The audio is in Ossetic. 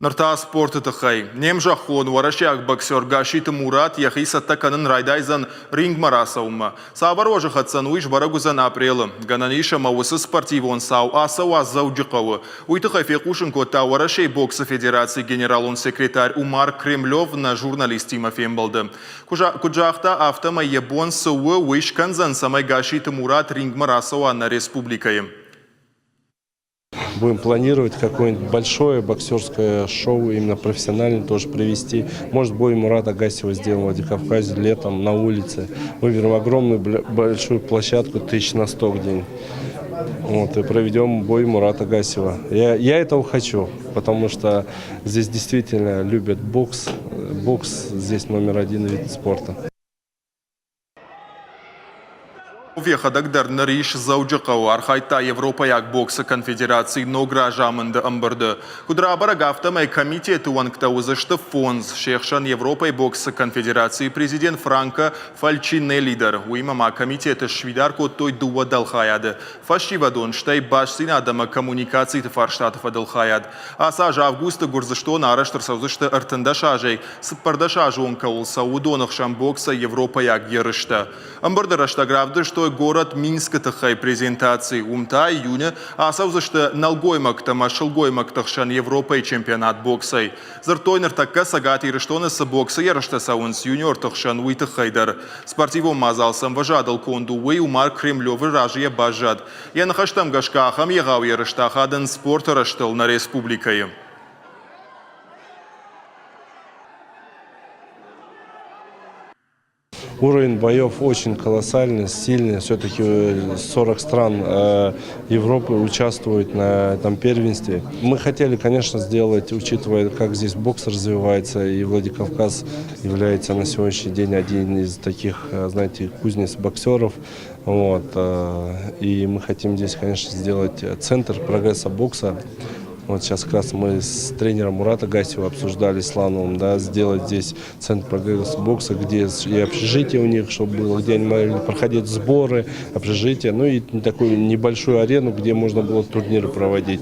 Ныр та спорты тыххӕй. Не мзӕххон уӕрӕсейаг боксер Гасситы Мурат йӕхи цӕттӕ кӕнын райдайдзӕн рингмӕ рацӕуынмӕ. Цавӕр уӕзы хӕцдзӕн, уый сбӕрӕг уыдзӕн апрелы. Гӕнӕн ис ӕмӕ уыцы спортивон цау ацӕуа Дзӕуджыхъӕуы. Уый тыххӕй фехъусын кодта Уӕрӕсейы боксы федерацийы генералон секретарь Умар Кремлев нӕ журналисттимӕ фембӕлды. Куыд загъта, афтӕмӕй йӕ бон цы у, уый скӕндзӕн, цӕмӕй Гасситы Мурат рингмӕ рацӕуа нӕ республикӕйы. Будем планировать какое-нибудь большое боксерское шоу, именно профессионально тоже провести. Может, бой Мурата Гасева сделаем в Владикавказе летом на улице. Выберем огромную большую площадку, 1100 где-нибудь. Вот, и проведем бой Мурата Гасева. Я, я этого хочу, потому что здесь действительно любят бокс. Бокс здесь номер один вид спорта. Йӕхӕдӕг дӕр ныр ис Дзӕуджыхъӕуы, архайдта Европӕйаг боксы конфедерацийы ног разамынды ӕмбырды. Куыд рабӕрӕг, афтӕмӕй комитеты уӕнгтӕ уыдзысты фондз, се хсӕн Европӕйы боксы конфедерацийы президент Франко Фальчинелли дӕр. Уыимӕ ма комитеты сфидар кодтой дыууӕ дӕлхайады – фӕсивӕдон, стӕй бастдзинад ӕмӕ коммуникациты фарстаты фӕдыл хайад. Ацы аз августы Гуырдзыстоны арӕзт ӕрцӕудзысты 13 азӕй 14 азы онг кӕуыл цӕуы, уыдоны хсӕн боксӕй европӕйаг ерыстӕ. Ӕмбырды рӕстӕг равдыстой горӕт Минскы тыххӕй презентаци. Уым та июны ацӕудзысты нӕлгоймӕгтӕ ӕмӕ сылгоймӕгты хсӕн Европӕйы чемпионат боксӕй. Дзырдтой, ныртӕккӕ Цӕгат Ирыстоны цы боксы ерыстӕ цӕуынц юниорты хсӕн, уый тыххӕй дӕр. Спортивон мадзал цы ӕмвӕзадыл конд у, уый Умар Кремлевы разыйӕ баззад. Йӕ ныхӕстӕм гӕсгӕ ахӕм егъау ерыстӕ ахадынц спорты рӕзтыл нӕ республикӕйы. Уровень боев очень колоссальный, сильный. Все-таки 40 стран Европы участвуют на этом первенстве. Мы хотели, конечно, сделать, учитывая, как здесь бокс развивается, и Владикавказ является на сегодняшний день один из таких, знаете, кузнец боксеров. Вот. И мы хотим здесь, конечно, сделать центр прогресса бокса. Вот сейчас как раз мы с тренером Мурата Гасева обсуждали с Лановым, да, сделать здесь центр прогресса бокса, где и общежитие у них, чтобы было, где они могли проходить сборы, общежитие, ну и такую небольшую арену, где можно было турниры проводить.